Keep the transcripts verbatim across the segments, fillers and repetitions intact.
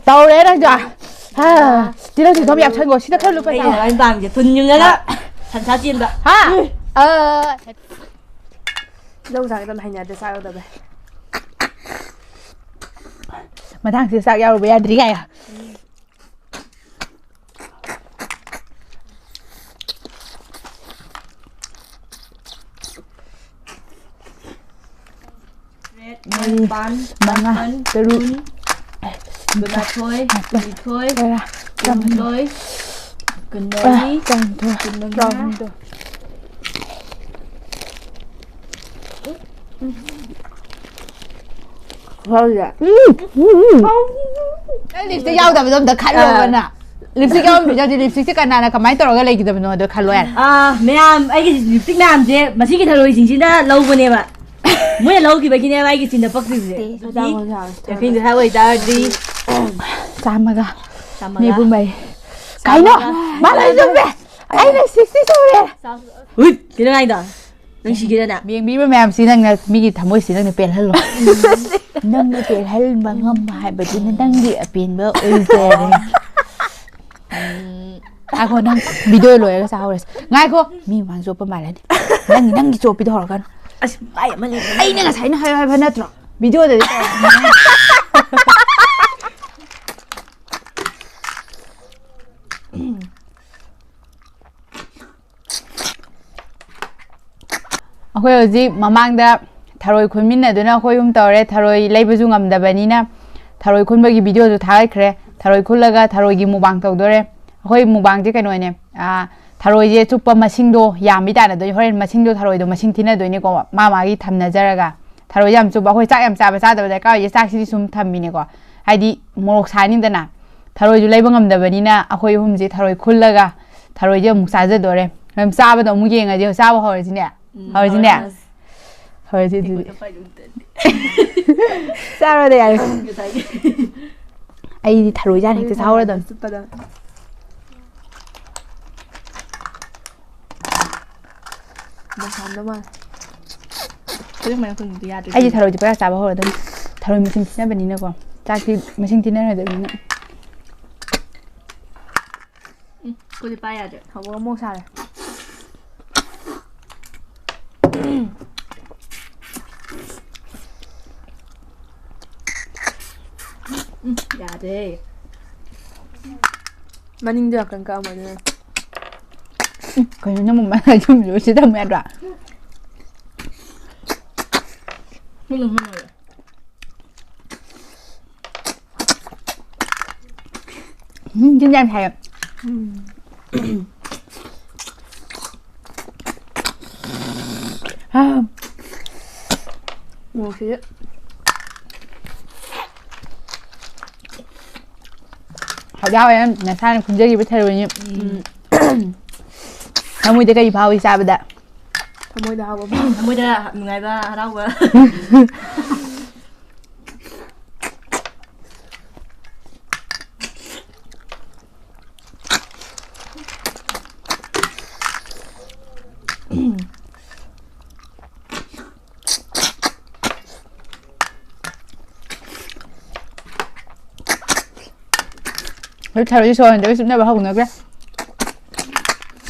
ꯇꯧꯔꯦ ꯅꯪꯁꯨ꯫ ꯍꯥ, ꯇꯤꯜꯍꯧ ꯆꯤꯡꯊꯣꯝ ꯌꯥꯝ ꯁꯟꯒꯣ꯫ ꯁꯤꯗ ꯈꯔ ꯂꯨꯄꯥ ꯑꯩꯅ ꯆꯥꯎ꯫ ꯂꯣꯏ ꯄꯥꯝꯃꯤꯁꯦ꯫ ꯊꯨꯝ ꯌꯨꯡꯉꯒ ꯁꯟꯁꯥ ꯆꯦꯟꯕ꯫ ꯍꯥ? ꯑ꯫ ꯂꯧ ꯆꯥꯒꯗꯕ ꯍꯩꯅꯗꯦ, ꯆꯥꯒꯗꯕ꯫ ꯃꯊꯪꯁꯤ ꯆꯥꯛ ꯌꯥꯎꯔꯨꯕ ꯌꯥꯗ꯭ꯔꯤ ꯀꯥꯏꯌꯣ꯫ ꯇꯔꯦꯠ, ꯃꯔꯤ, ꯅꯤꯄꯥꯟ, ꯃꯉꯥ, ꯃꯥꯄꯟ, ꯇꯔꯨꯛ, ꯀꯨꯟ, ꯀꯨꯟꯃꯥꯊꯣꯏ, ꯃꯥꯄꯟ, ꯀꯨꯟꯅꯤꯊꯣꯏ, ꯇꯔꯥ, ꯇꯔꯥꯃꯥꯊꯣꯏ, ꯀꯨꯟꯍꯨꯝꯗꯣꯏ, ꯑ, ꯇꯔꯥꯅꯤꯊꯣꯏ, ꯀꯨꯟꯃꯉꯥ, ꯇꯔꯥꯍꯨꯝꯗꯣꯏ꯫ ꯈꯨꯍꯥꯎꯁꯦ꯫ ꯎꯝ, ꯎꯝ, ꯎꯝ꯫ ꯅꯪ ꯂꯤꯞꯁꯇꯤꯛ ꯌꯥꯎꯗꯕꯗꯣ ꯑꯝꯇ ꯈꯜꯂꯣꯕ ꯑꯥ꯫ ꯅꯪ꯫ ꯂꯤꯞꯁ꯭ꯇꯤꯛ ꯌꯥꯎꯔꯝꯗ꯭ꯔꯗꯤ ꯂꯤꯞꯁ꯭ꯇꯤꯛꯁꯦ ꯀꯅꯥꯅ ꯀꯃꯥꯏꯅ ꯇꯧꯔꯒ ꯂꯩꯈꯤꯗꯕꯅꯣꯗꯣ ꯈꯜꯂꯣ ꯌꯥꯔꯦ꯫ ꯑꯥ, ꯃꯌꯥꯝ, ꯑꯩꯒꯤ ꯂꯤꯞꯁꯇꯤꯛ ꯃꯌꯥꯝꯁꯦ ꯃꯁꯤꯒꯤ ꯊꯔꯣꯏꯁꯤꯡꯁꯤꯅ ꯂꯧꯕꯅꯦꯕ꯫ ꯃꯣꯏꯅ ꯂꯧꯈꯤꯕꯒꯤꯅꯦꯕ ꯑꯩꯒꯤ ꯆꯤꯟꯗ ꯄꯛꯇ꯭ꯔꯤꯕꯁꯦ꯫ ꯁꯦ, ꯁꯦ, ꯆꯥꯎ, ꯆꯥꯎ, ꯆꯥꯎ꯫ ꯌꯥꯡꯈꯩ ꯍꯨꯝꯗꯣꯏ ꯑꯣꯏꯇꯥꯔꯗꯤ ꯆꯥꯝꯃꯒ ꯆꯥꯝꯃꯒ꯫ ꯅꯤꯐꯨ ꯃꯔꯤ꯫ ꯆꯥꯝꯃꯒ꯫ ꯀꯩꯅꯣ? ꯃꯥ ꯂꯣꯏ ꯆꯨꯝꯃꯦ꯫ ꯑꯩꯅ ꯁꯤꯛꯁꯇꯤ ꯁꯨꯔꯦ꯫ ꯆꯥꯎ꯫ ꯍꯨꯏꯠ! ꯀꯩꯅꯣ ꯍꯥꯏꯗꯣ? ꯅꯪ ꯁꯤꯒꯦꯔꯥꯅꯦ? ꯌꯦꯡꯕꯤꯕ ꯃꯌꯥꯝꯁꯤ ꯅꯪꯅ ꯃꯤꯒꯤ ꯊꯃꯣꯏꯁꯤ ꯅꯪꯅ ꯄꯦꯜꯍꯜꯂꯣ꯫ ꯅꯪꯅ ꯄꯦꯜꯍꯟꯕ ꯉꯝꯕ ꯍꯥꯏꯕꯗꯨꯅ ꯅꯪꯒꯤ ꯑꯄꯦꯟꯕ ꯑꯣꯏꯖꯔꯦ꯫ ꯎꯝ, ꯉꯥꯏꯈꯣ, ꯅꯪ ꯚꯤꯗꯤꯑꯣ ꯂꯣꯏꯔꯒ ꯆꯥꯍꯧꯔꯁꯤ꯫ ꯉꯥꯏꯈꯣ, ꯃꯤ ꯃꯃꯥꯡ ꯆꯣꯞꯄ ꯃꯥꯜꯂꯅꯤ꯫ ꯅꯪ, ꯅꯪꯒꯤ ꯆꯣꯞꯄꯤꯗꯣ ꯍꯧꯔꯛꯀꯅꯨ꯫ ꯑꯁ, ꯃꯥꯏ ꯑꯃ ꯂꯩꯕꯅꯦ꯫ ꯑꯩꯅ ꯉꯁꯥꯏꯅ ꯍꯥꯏꯌꯣ ꯍꯥꯏꯕ ꯅꯠꯇ꯭ꯔꯣ? ꯚꯤꯗꯤꯑꯣꯗꯗꯤ ꯇꯧꯔꯛꯀꯅꯨ꯫ ꯑꯩꯈꯣꯏ ꯍꯧꯖꯤꯛ ꯃꯃꯥꯡꯗ ꯊꯔꯣꯏ ꯈꯨꯟꯃꯤꯟꯅꯗꯨꯅ ꯑꯩꯈꯣꯏ ꯑꯍꯨꯝ ꯇꯧꯔꯦ꯫ ꯊꯔꯣꯏ ꯂꯩꯕꯁꯨ ꯉꯝꯗꯕꯅꯤꯅ ꯊꯔꯣꯏ ꯈꯨꯟꯕꯒꯤ ꯚꯤꯗꯤꯑꯣꯁꯨ ꯊꯥꯒꯠꯈ꯭ꯔꯦ꯫ ꯊꯔꯣꯏ ꯈꯨꯜꯂꯒ ꯊꯔꯣꯏꯒꯤ ꯃꯨꯛꯕꯥꯡ ꯇꯧꯗꯣꯔꯦ꯫ ꯑꯩꯈꯣꯏ ꯃꯨꯛꯕꯥꯡꯁꯦ ꯀꯩꯅꯣꯅꯦ, ꯑꯥ, ꯊꯔꯣꯏꯁꯦ ꯆꯨꯞꯄ ꯃꯁꯤꯡꯗꯣ ꯌꯥꯝꯕꯤ ꯇꯥꯟꯅꯗꯣꯏꯅꯦ꯫ ꯍꯣꯔꯦꯟ ꯃꯁꯤꯡꯗꯣ, ꯊꯔꯣꯏꯗꯣ ꯃꯁꯤꯡ ꯊꯤꯅꯗꯣꯏꯅꯦꯀꯣ, ꯃꯥ ꯃꯥꯒꯤ ꯊꯝꯅꯖꯔꯒ꯫ ꯊꯔꯣꯏꯁꯦ ꯌꯥꯝ ꯆꯨꯞꯄ, ꯑꯩꯈꯣꯏ ꯆꯥꯛ ꯌꯥꯝ ꯆꯥꯕ ꯆꯥꯗꯕ ꯗꯔꯀꯥꯔ ꯑꯣꯏꯁꯦ, ꯆꯥꯛꯁꯤꯗꯤ ꯁꯨꯝ ꯊꯝꯃꯤꯅꯦꯀꯣ꯫ ꯍꯥꯏꯗꯤ ꯃꯣꯔꯣꯛ ꯁꯥꯅꯤꯗꯅ꯫ ꯊꯔꯣꯏꯁꯨ ꯂꯩꯕ ꯉꯝꯗꯕꯅꯤꯅ ꯑꯩꯈꯣꯏ ꯑꯍꯨꯝꯁꯦ ꯊꯔꯣꯏ ꯈꯨꯜꯂꯒ ꯊꯔꯣꯏꯁꯦ ꯑꯃꯨꯛ ꯆꯥꯖꯗꯣꯔꯦ꯫ ꯃꯌꯥꯝ ꯆꯥꯕꯗꯣ ꯑꯃꯨꯛ ꯌꯦꯡꯉꯁꯦ꯫ ꯆꯥꯕ ꯍꯧꯔꯁꯤꯅꯦ꯫ ꯎꯝ, ꯍꯧꯔꯁꯤꯅꯦ꯫ ꯍꯧꯔꯁꯤ꯫ ꯍꯧꯔꯁꯤ ꯑꯗꯨꯗꯤ꯫ ꯆꯥꯔꯣꯗ ꯌꯥꯔꯦ꯫ ꯉꯁꯥꯏꯒꯤ꯫ ꯑꯩꯗꯤ ꯊꯔꯣꯏ ꯆꯥꯅ ꯍꯦꯛꯇ ꯆꯥꯍꯧꯔꯗꯝꯅꯤ꯫ ꯆꯨꯞꯄꯗ꯫ ꯃꯁꯥꯟꯗ ꯃꯥꯜꯂꯦ꯫ ꯈꯨꯗꯤꯡꯃꯛ ꯑꯩꯈꯣꯏꯒꯤꯗꯤ ꯌꯥꯗ꯭ꯔꯦ꯫ ꯑꯩꯗꯤ ꯊꯔꯣꯏꯗꯤ ꯄꯪꯆꯥ ꯆꯥꯕ ꯍꯧꯔꯗꯝꯅꯤ꯫ ꯊꯔꯣꯏ ꯃꯁꯤꯡ ꯊꯤꯅꯕꯅꯤꯅꯀꯣ꯫ ꯆꯥꯛꯇꯤ ꯃꯁꯤꯡ ꯊꯤꯅꯔꯣꯏꯗꯕꯅꯤꯅ꯫ ꯎꯝ, ꯑꯩꯈꯣꯏꯗꯤ ꯄꯥꯏ ꯌꯥꯗ꯭ꯔꯦ꯫ ꯊꯥꯎ ꯃꯣꯔꯣꯛ ꯃꯣꯔꯣꯛ ꯁꯥꯔꯦ꯫ ꯎꯝ, ꯌꯥꯗ꯭ꯔꯦ꯫ ꯃꯅꯤꯡꯗ ꯉꯥꯛꯇꯪ ꯀꯛꯑꯝꯃꯣ ꯑꯗꯨꯅ꯫ ꯎꯝ, ꯀꯩꯅꯣ ꯅꯪꯕꯨ ꯃꯌꯥꯏ ꯆꯨꯝꯕꯤꯗꯣ ꯁꯤ ꯊꯝꯃꯨ ꯌꯥꯗ꯭ꯔꯥ? ꯎꯝ, ꯆꯤꯟ ꯌꯥꯝ ꯍꯥꯏꯌꯦ꯫ ꯃꯣꯔꯣꯛꯁꯤꯗꯤ꯫ ꯍꯔꯥꯎꯋꯦ, ꯅꯁꯥꯅ ꯈꯨꯟꯖꯈꯤꯕ ꯊꯔꯣꯏꯅꯤ꯫ ꯎꯝ꯫ ꯊꯃꯣꯏꯗ ꯀꯔꯤ ꯐꯥꯎꯏ ꯆꯥꯕꯗ? ꯊꯃꯣꯏꯗ ꯍꯥꯎꯕ ꯐꯥꯎꯏ꯫ ꯊꯃꯣꯏꯗ ꯅꯨꯡꯉꯥꯏꯕ, ꯍꯔꯥꯎꯕ꯫ ꯍꯧꯖꯤꯛ ꯊꯔꯣꯏꯁꯦ ꯁꯣꯔ ꯍꯣꯟꯗꯕꯤ ꯆꯨꯞꯅꯕ ꯍꯧꯅꯈ꯭ꯔꯦ꯫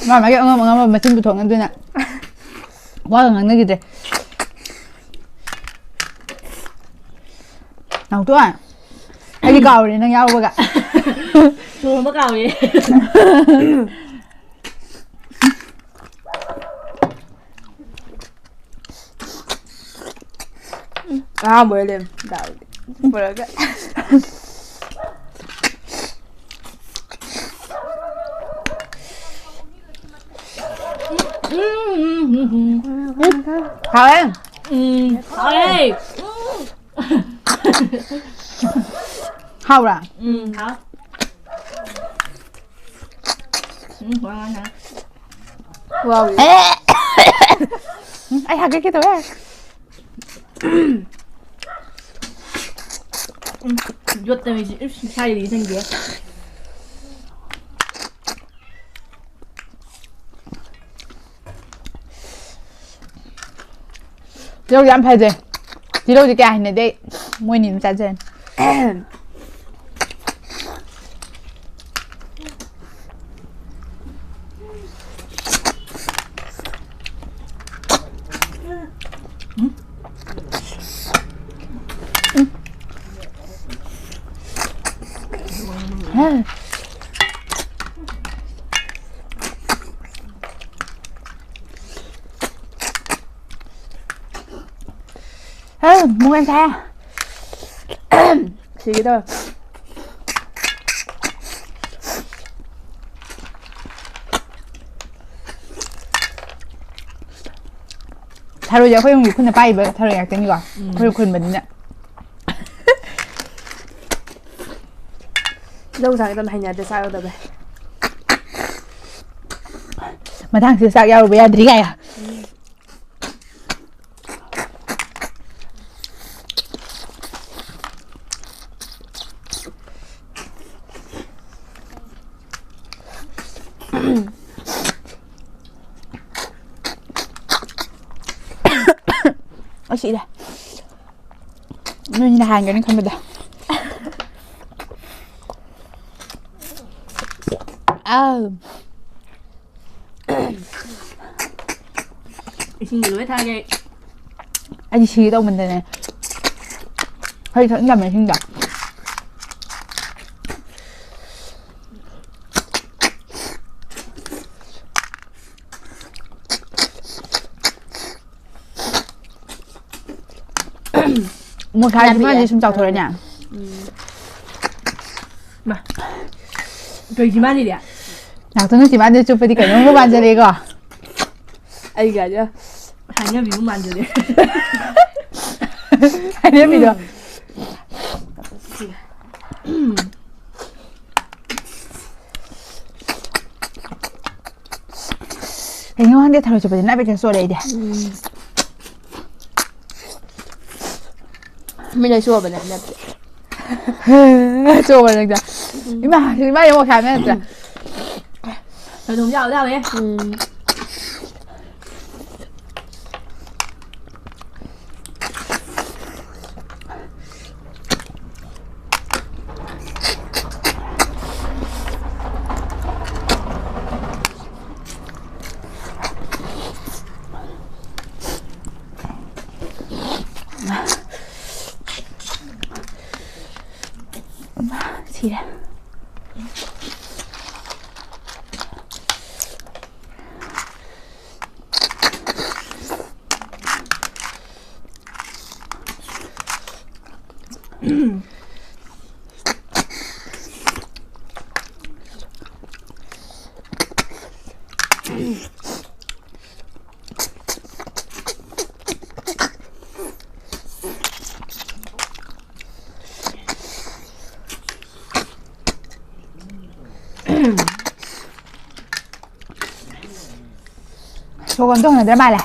ꯃꯥ ꯃꯥꯒꯤ ꯑꯉꯝ ꯑꯉꯝꯕ ꯃꯆꯤꯟ ꯄꯨꯊꯣꯛꯅꯗꯣꯏꯅ ꯋꯥꯒ ꯉꯥꯡꯅꯈꯤꯗ꯭ꯔꯦ꯫ ꯅꯥꯎꯇꯣꯟ, ꯑꯩꯗꯤ ꯀꯥꯎꯔꯦ ꯅꯪ ꯌꯥꯎꯕꯒ꯫ ꯁꯣꯔ ꯍꯣꯟꯕ ꯀꯥꯎꯔꯦ꯫ ꯑꯍꯥꯟꯕ ꯑꯣꯏ ꯂꯩꯔꯝꯃꯦ꯫ ꯗꯥꯎꯗꯤ꯫ ꯄꯨꯔꯒ꯫ ꯍꯥꯎꯋꯦ꯫ ꯎꯝ, ꯍꯥꯎꯋꯦ꯫ ꯍꯥꯎꯕ꯭ꯔꯥ? ꯎꯝ, ꯍꯥꯎ꯫ ꯎꯝ, ꯍꯥꯎ, ꯍꯥꯎ, ꯍꯥꯎ꯫ ꯋꯥꯎ꯫ ꯎꯝ, ꯑꯩ ꯍꯥꯒꯠꯀꯦ ꯇꯧꯋꯦ꯫ ꯎꯝ, ꯌꯣꯠꯇꯕꯤꯁꯤ꯫ ꯏꯁ, ꯏꯁꯥꯒꯤꯗꯤ ꯆꯪꯗꯦ꯫ ꯇꯤꯜꯍꯧꯗꯤ ꯌꯥꯝ ꯐꯖꯩ꯫ ꯇꯤꯜꯍꯧꯗꯤ ꯀꯌꯥ ꯍꯩꯅꯗꯦ ꯑꯩ꯫ ꯃꯣꯏꯅꯤ ꯑꯗꯨꯝ ꯆꯥꯖꯔꯅꯤ꯫ ꯍꯦ, ꯃꯣꯔꯣꯛ ꯌꯥꯝ ꯁꯥꯏ꯫ ꯁꯤꯒꯦ ꯇꯧꯋꯦ꯫ ꯊꯔꯣꯏꯁꯦ ꯑꯩꯈꯣꯏ ꯌꯨꯝꯒꯤ ꯈꯨꯠꯅ ꯄꯥꯏꯔꯤꯕ ꯊꯔꯣꯏ ꯉꯥꯛꯇꯅꯤꯀꯣ꯫ ꯎꯝ꯫ ꯑꯩꯈꯣꯏ ꯈꯨꯟꯕꯅꯤꯅ꯫ ꯂꯧ ꯁꯥꯒꯦ ꯇꯧꯅ ꯍꯩꯅꯗꯦ ꯆꯥꯛ ꯌꯥꯎꯗꯕꯩ꯫ ꯃꯊꯪꯁꯤ ꯆꯥꯛ ꯌꯥꯎꯔꯨꯕ ꯌꯥꯗ꯭ꯔꯤ ꯀꯥꯏꯌꯣ꯫ ꯑꯁꯤꯗ ꯅꯣꯏꯅ ꯍꯥꯟꯒꯅꯤ ꯈꯟꯕꯗ꯫ ꯑꯥꯎ꯫ ꯏꯁꯤꯡꯗꯤ ꯂꯣꯏ ꯊꯥꯒꯦ꯫ ꯑꯩꯗꯤ ꯁꯤꯒꯦ ꯇꯧꯃꯟꯗꯅ꯫ ꯍꯩ ꯊꯛꯅꯤꯡꯗꯕꯅꯦ ꯏꯁꯤꯡꯗꯣ꯫ ꯃꯣꯁꯥꯁꯤ ꯌꯥꯝ ꯃꯥꯁꯦ ꯄꯤꯛꯑꯦ꯫ ꯁꯨꯝ ꯆꯥꯎꯊꯣꯔꯛꯑꯦꯅꯦ꯫ ꯎꯝ꯫ ꯃꯥ꯫ ꯀꯩ ꯆꯤꯝꯕꯥꯟꯁꯤꯗꯤ? ꯉꯥꯛꯇꯪ ꯆꯤꯝꯕꯥꯟꯁꯦ ꯆꯨꯞꯄꯗꯤ ꯀꯩꯅꯣꯝꯒ ꯃꯥꯟꯖꯜꯂꯛꯑꯦꯀꯣ꯫ ꯑꯩꯒ ꯍꯥꯏꯅꯕꯤꯕꯨ ꯃꯥꯟꯖꯜꯂꯦ꯫ ꯍꯥꯏꯅꯕꯤꯗꯣ꯫ ꯎꯝ꯫ ꯀꯩꯅꯣ ꯈꯪꯗꯦ, ꯊꯔꯣꯏ ꯆꯨꯞꯄꯁꯦ ꯅꯥꯏ ꯕꯦꯛꯇ ꯆꯣꯠꯂꯦ ꯑꯩꯗꯤ꯫ ꯎꯝ꯫ ꯃꯤꯠ ꯂꯣꯏ ꯆꯣꯠꯂꯕꯅꯦ ꯍꯟꯗꯛꯇꯤ꯫ ꯆꯣꯠꯂꯕ ꯅꯪꯗꯤ? ꯎꯝ꯫ ꯏꯃꯥ, ꯏꯃꯥ ꯌꯦꯡꯉꯣ ꯁꯥꯏ ꯃꯌꯥꯝꯁꯦ꯫ ꯊꯣꯏꯗꯣꯡ ꯌꯥꯎ ꯌꯥꯎꯋꯦ꯫ ꯎꯝ꯫ ꯁꯤꯔꯦ꯫ ꯁꯣꯔ ꯍꯣꯟꯗꯧ ꯍꯩꯅꯗ꯭ꯔ ꯃꯥꯜꯂꯦ꯫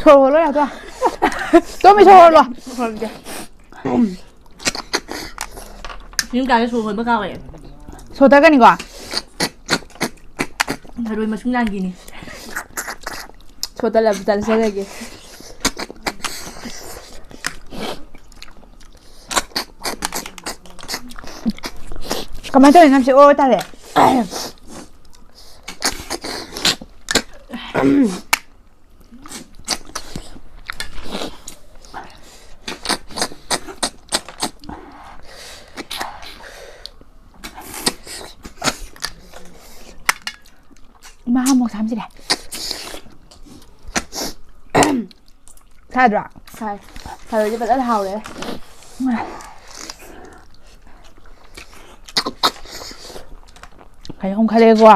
ꯁꯣꯔ ꯍꯣꯜꯂꯣ ꯌꯥꯗ꯭ꯔꯣ? ꯇꯣꯝꯕꯤ, ꯁꯣꯔ ꯍꯣꯜꯂꯣ꯫ ꯌꯨꯝ ꯀꯥꯏꯗ ꯁꯣꯔ ꯍꯣꯟꯕ ꯀꯥꯎꯋꯦ꯫ ꯁꯣꯔ ꯇꯠꯀꯅꯤꯀꯣ? ꯊꯔꯣꯏ ꯃꯁꯨꯡ ꯌꯥꯟꯈꯤꯅꯤ꯫ ꯁꯣꯔ ꯇꯠꯂꯕ ꯇꯠꯆꯔꯒꯦ꯫ ꯀꯃꯥꯏꯅ ꯇꯧꯔꯤꯅꯣ? ꯅꯪꯁꯦ ꯑꯣ ꯇꯥꯔꯦ꯫ ꯃꯍꯥ ꯃꯣꯛ ꯁꯥꯝꯁꯤꯔꯦ꯫ ꯁꯥꯗ꯭ꯔꯣ? ꯁꯥꯏ꯫ ꯊꯔꯣꯏꯗꯤ ꯐꯖꯅ ꯍꯥꯎꯔꯦ꯫ ꯀꯩꯅꯣꯝ ꯈꯜꯂꯦꯀꯣ꯫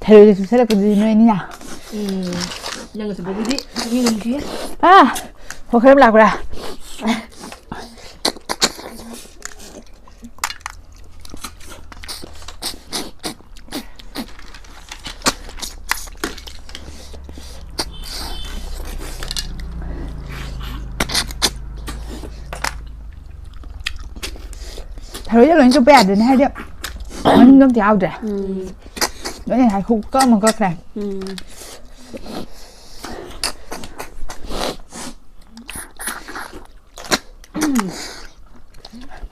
ꯊꯔꯣꯏꯒ ꯆꯨꯞꯁꯜꯂꯛꯄꯗꯨꯗꯤ ꯅꯣꯏ ꯑꯅꯤꯅ꯫ ꯎꯝ꯫ ꯅꯪꯒ ꯆꯨꯞꯄꯗꯨꯗꯤ ꯃꯤ ꯅꯨꯡꯁꯤꯌꯦ꯫ ꯑꯥ! ꯋꯥꯈꯜ ꯑꯃ ꯂꯥꯛꯄ꯭ꯔꯥ? ꯊꯔꯣꯏꯁꯦ ꯂꯣꯏ ꯆꯨꯞꯄ ꯌꯥꯗꯦꯅꯦ, ꯍꯥꯏꯗꯤ ꯃꯅꯨꯡꯗ ꯑꯝꯇ ꯌꯥꯎꯗ꯭ꯔꯦ꯫ ꯎꯝ꯫ ꯂꯣꯏꯅ ꯉꯁꯥꯏ ꯈꯨꯀꯛ ꯑꯃ ꯀꯛꯈ꯭ꯔꯦ꯫ ꯎꯝ꯫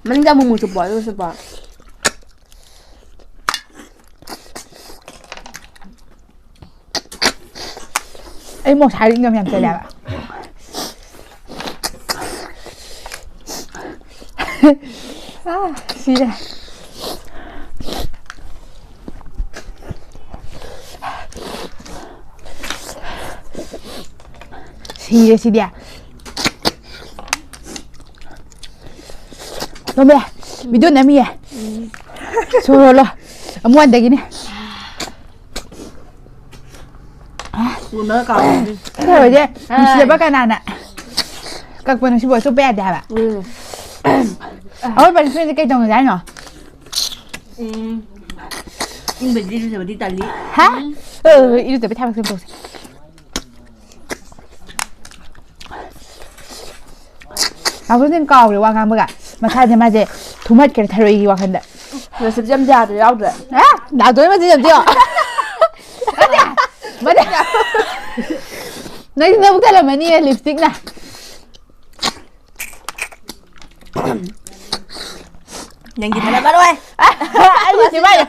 ꯃꯅꯤꯡꯗ ꯑꯃꯨꯛ ꯑꯃꯨꯛ ꯆꯨꯞꯄꯣ, ꯑꯗꯨꯒ ꯆꯨꯞꯄꯣ꯫ ꯑꯩ ꯃꯣꯔꯣꯛ ꯁꯥꯔꯤ ꯏꯪꯒꯝ ꯌꯥꯝ ꯆꯜꯂꯦ ꯍꯥꯏꯕ꯫ ꯑꯥ, ꯁꯤꯔꯦ꯫ ꯁꯤꯔꯦ ꯁꯤꯗꯤ꯫ ꯇꯣꯝꯕꯤ, video ꯅꯝꯃꯤꯌꯦ꯫ ꯁꯣꯔ ꯍꯣꯜꯂꯣ꯫ ꯑꯃꯨꯛ ꯍꯟꯗꯒꯤꯅꯦ꯫ ꯎꯅ ꯀꯥꯎꯅꯤ꯫ ꯇꯧꯔꯗꯤ ꯅꯨꯡꯁꯤꯗꯕ ꯀꯅꯥꯅ ꯀꯛꯄ ꯅꯨꯡꯁꯤꯕ ꯆꯨꯞꯄ ꯌꯥꯗꯦ ꯍꯥꯏꯕ꯫ ꯎꯝ꯫ ꯑꯩꯈꯣꯏ ꯄꯅꯤꯁꯃꯦꯟꯁꯦ ꯀꯩ ꯇꯧꯅꯁꯦ ꯍꯥꯏꯅꯣ? ꯎꯝ꯫ ꯏꯪꯕꯗꯤ ꯏꯔꯨꯖꯕꯗꯤ ꯇꯜꯂꯤ꯫ ꯍꯥ? ꯑ, ꯏꯔꯨꯖꯕ ꯊꯥꯕ ꯇꯧꯁꯦ꯫ ꯅꯥꯎꯇꯣꯟꯁꯦ ꯀꯥꯎꯔꯦ ꯋꯥ ꯉꯥꯡꯕꯒ꯫ ꯃꯁꯥꯁꯦ ꯃꯥꯁꯦ ꯊꯨꯝꯍꯠꯈ꯭ꯔꯦ ꯊꯔꯣꯏꯒꯤ ꯋꯥꯈꯜꯗ꯫ ꯔꯦꯁꯤꯄꯤꯁꯦ ꯑꯝꯇ ꯌꯥꯗ꯭ꯔꯦ, ꯌꯥꯎꯗ꯭ꯔꯦ꯫ ꯑ? ꯅꯥꯎꯇꯣꯟ ꯃꯆꯤꯟ ꯑꯝꯇ ꯌꯦꯡꯉꯣ꯫ ꯃꯅꯦ! ꯃꯅꯦ! ꯅꯪꯗꯤ ꯅꯕꯨꯛ ꯊꯜꯂꯝꯃꯅꯤꯌꯦ ꯂꯤꯞꯁꯇꯤꯛꯅ꯫ ꯅꯪꯒꯤ ꯊꯜꯂꯝꯃꯔꯣꯏ꯫ ꯑꯩꯗꯤ ꯆꯤꯝꯕꯥꯜꯁꯦ,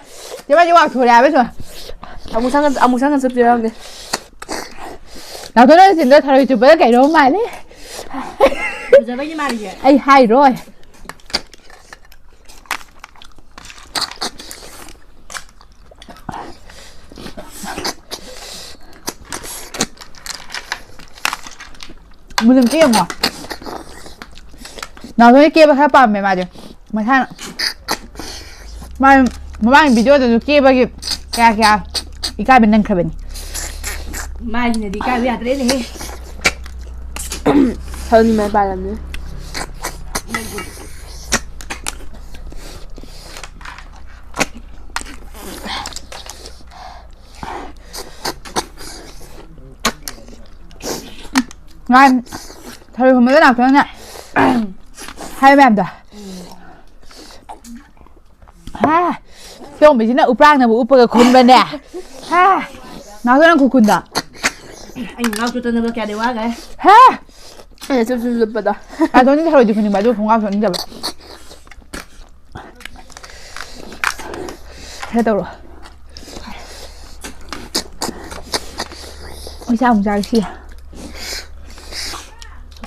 ꯆꯤꯝꯕꯥꯜꯁꯦ ꯋꯥꯡꯊꯣꯔꯛꯑꯦ ꯍꯥꯏꯕ ꯁꯨꯝ꯫ ꯑꯃꯨꯛ ꯁꯪꯉ-, ꯑꯃꯨꯛ ꯁꯪꯉ ꯆꯠꯄꯤꯔꯝꯒꯦ꯫ ꯅꯥꯎꯇꯣꯟ ꯅꯪ ꯆꯤꯟꯗ ꯊꯔꯣꯏ ꯆꯨꯞꯄꯗ ꯀꯩꯅꯣꯝ ꯃꯥꯜꯂꯤ꯫ ꯐꯖꯕꯩꯅꯦ ꯃꯥꯜꯂꯤꯁꯦ꯫ ꯑꯩ ꯍꯥꯏꯔꯣꯏ꯫ ꯃꯨꯟ ꯑꯝꯇ ꯌꯦꯡꯉꯣ꯫ ꯅꯥꯎꯇꯣꯟꯁꯦ ꯀꯦꯕ ꯈꯔ ꯄꯥꯝꯃꯦ ꯃꯥꯗꯤ꯫ ꯃꯁꯥꯅ꯫ ꯃꯥ ꯃꯃꯥꯡꯒꯤ video ꯗꯁꯨ ꯀꯦꯕꯒꯤ ꯀꯌꯥ ꯀꯌꯥ ꯏꯀꯥꯏꯕ ꯅꯪꯈ꯭ꯔꯕꯅꯤ꯫ ꯃꯥꯒꯤꯅꯗꯤ ꯏꯀꯥꯏꯕ ꯌꯥꯗ꯭ꯔꯦꯅꯦꯍꯦ꯫ ꯊꯧꯅꯤꯡꯕ ꯄꯥꯜꯂꯝꯅꯤ꯫ ꯅꯍꯥꯟ ꯊꯔꯣꯏ ꯈꯨꯟꯕꯗ ꯂꯥꯛꯇꯣꯏꯅ ꯍꯥꯏꯕ ꯃꯌꯥꯝꯗꯣ꯫ ꯍꯥ, ꯇꯣꯝꯕꯤꯁꯤꯅ ꯎꯄ꯭ꯔꯥꯡꯅꯕꯨ ꯎꯞꯄꯒ ꯈꯨꯟꯕꯅꯦ꯫ ꯍꯥ, ꯅꯥꯎꯇꯣꯟ ꯅꯪ ꯈꯨꯈꯨꯟꯗꯣ꯫ ꯑꯩ ꯉꯥ ꯆꯣꯠꯇꯅꯕ ꯀꯌꯥꯗꯤ ꯋꯥꯈ꯭ꯔꯦ꯫ ꯍꯥ꯫ ꯑꯩꯅ ꯆꯨꯞ ꯆꯨꯞ ꯆꯨꯞꯄꯗꯣ꯫ ꯅꯥꯎꯇꯣꯟꯗꯤ ꯊꯔꯣꯏꯗꯤ ꯈꯨꯅꯤꯡꯕ, ꯑꯗꯨ ꯈꯣꯡꯒ꯭ꯔꯥꯎ ꯆꯣꯠꯅꯤꯡꯗꯕ꯫ ꯈꯔ ꯇꯧꯔꯣ꯫ ꯑꯩ ꯆꯥꯛ ꯑꯃꯨꯛ ꯆꯥꯒꯦ ꯁꯤ꯫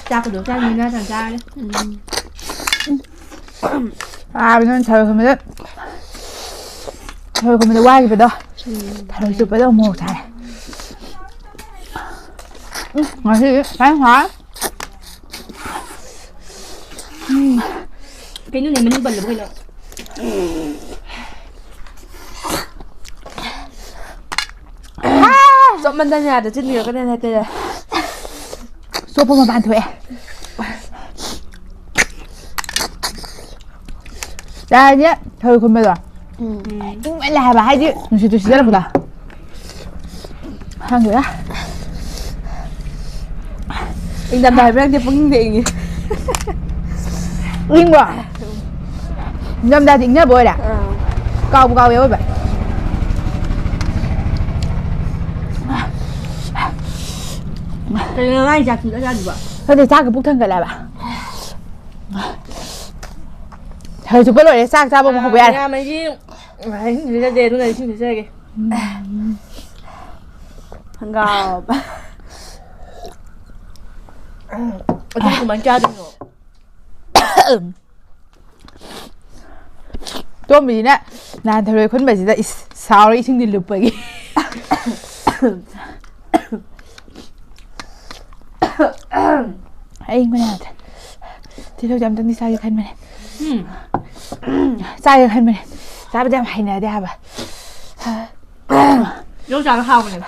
ꯆꯥꯛꯀꯗꯣ ꯆꯥꯅꯤꯡꯉꯦ ꯉꯥ ꯊꯣꯡ ꯆꯥꯔꯒꯦ꯫ ꯎꯝ꯫ ꯋꯥꯕꯅ ꯊꯔꯣꯏ ꯈꯨꯟꯕꯗ, ꯊꯔꯣꯏ ꯈꯨꯟꯕꯗ ꯋꯥꯈꯤꯕꯗꯣ꯫ ꯎꯝ꯫ ꯊꯔꯣꯏ ꯆꯨꯞꯄꯗꯣ ꯑꯃꯨꯛ ꯆꯥꯔꯦ꯫ ꯎꯝ, ꯉꯁꯤꯗꯤ ꯐꯖꯅ ꯍꯥꯎꯔꯦ꯫ ꯎꯝ꯫ ꯀꯩꯅꯣꯅꯦ, ꯃꯅꯤꯡ ꯄꯜꯂꯕ ꯀꯩꯅꯣ? ꯆꯣꯞꯃꯟꯗꯅ ꯌꯥꯗ꯭ꯔꯦ, ꯆꯤꯟ ꯌꯣꯠꯀꯗꯣꯏꯅꯦ ꯅꯠꯇꯦꯗ꯫ ꯆꯣꯞꯄ ꯃꯄꯥꯟ ꯊꯣꯛꯑꯦ꯫ ꯌꯥꯔꯦꯅꯦ, ꯊꯔꯣꯏ ꯈꯨꯟꯕꯗꯣ꯫ ꯎꯝ꯫ ꯏꯪꯃꯜꯂꯦ ꯍꯥꯏꯕ, ꯍꯥꯏꯗꯤ ꯅꯨꯡꯁꯤꯠꯇꯨ ꯁꯤꯠꯆꯜꯂꯛꯄꯗꯣ꯫ ꯈꯪꯗꯦꯗ꯫ ꯏꯪꯊꯝꯊꯥ ꯍꯥꯏꯕ ꯅꯪꯗꯤ ꯄꯨꯡꯏꯪꯗ ꯏꯪꯉꯤ꯫ ꯏꯪꯕ꯭ꯔꯣ? ꯅꯤꯡꯊꯝꯊꯥꯗꯤ ꯏꯪꯅꯕ ꯑꯣꯏꯔꯦ꯫ ꯑꯥ꯫ ꯀꯥꯎꯕꯨ ꯀꯥꯎꯋꯦ ꯑꯑꯣꯏꯕ꯫ ꯀꯩꯅꯣ ꯅꯪ ꯆꯥꯛ ꯁꯨꯡꯆꯥ ꯆꯥꯗ꯭ꯔꯤꯕꯣ? ꯈꯪꯗꯦ, ꯆꯥꯛꯀ ꯄꯨꯛ ꯊꯟꯒꯠꯂꯦ ꯍꯥꯏꯕ꯫ ꯊꯔꯣꯏ ꯆꯨꯞꯄ ꯂꯣꯏꯔꯦ, ꯆꯥꯛ ꯆꯥꯕ ꯑꯃꯨꯛ ꯍꯧꯕ ꯌꯥꯔꯦ꯫ ꯑꯥ, ꯃꯌꯥꯝ ꯑꯩꯗꯤ ꯏꯁꯤꯡ ꯄꯤꯖꯗꯦ, ꯑꯗꯨꯅ ꯏꯁꯤꯡ ꯄꯤꯖꯔꯒꯦ꯫ ꯎꯝ꯫ ꯍꯪꯒꯥꯝ꯫ ꯑꯗꯨ ꯀꯃꯥꯏꯅ ꯆꯥꯗꯣꯏꯅꯣ? ꯇꯣꯝꯕꯤꯁꯤꯅ ꯅꯍꯥꯟ ꯊꯔꯣꯏ ꯈꯨꯟꯕꯁꯤꯗ ꯏꯁ, ꯁꯥꯎꯔ ꯏꯁꯤꯡꯗꯤ ꯂꯨꯞꯄꯒꯤ꯫ ꯑꯩ ꯃꯅꯥꯗ ꯇꯤꯜꯍꯧꯁꯦ ꯑꯝꯇꯪꯗꯤ ꯆꯥꯒꯦ ꯈꯟꯕꯅꯦ꯫ ꯎꯝ꯫ ꯆꯥꯒꯦ ꯈꯟꯕꯅꯦ꯫ ꯆꯥꯕꯗꯤ ꯌꯥꯝ ꯍꯩꯅꯗꯦ ꯍꯥꯏꯕ꯫ ꯌꯣꯡꯆꯥꯛ ꯍꯥꯎꯕꯅꯦ꯫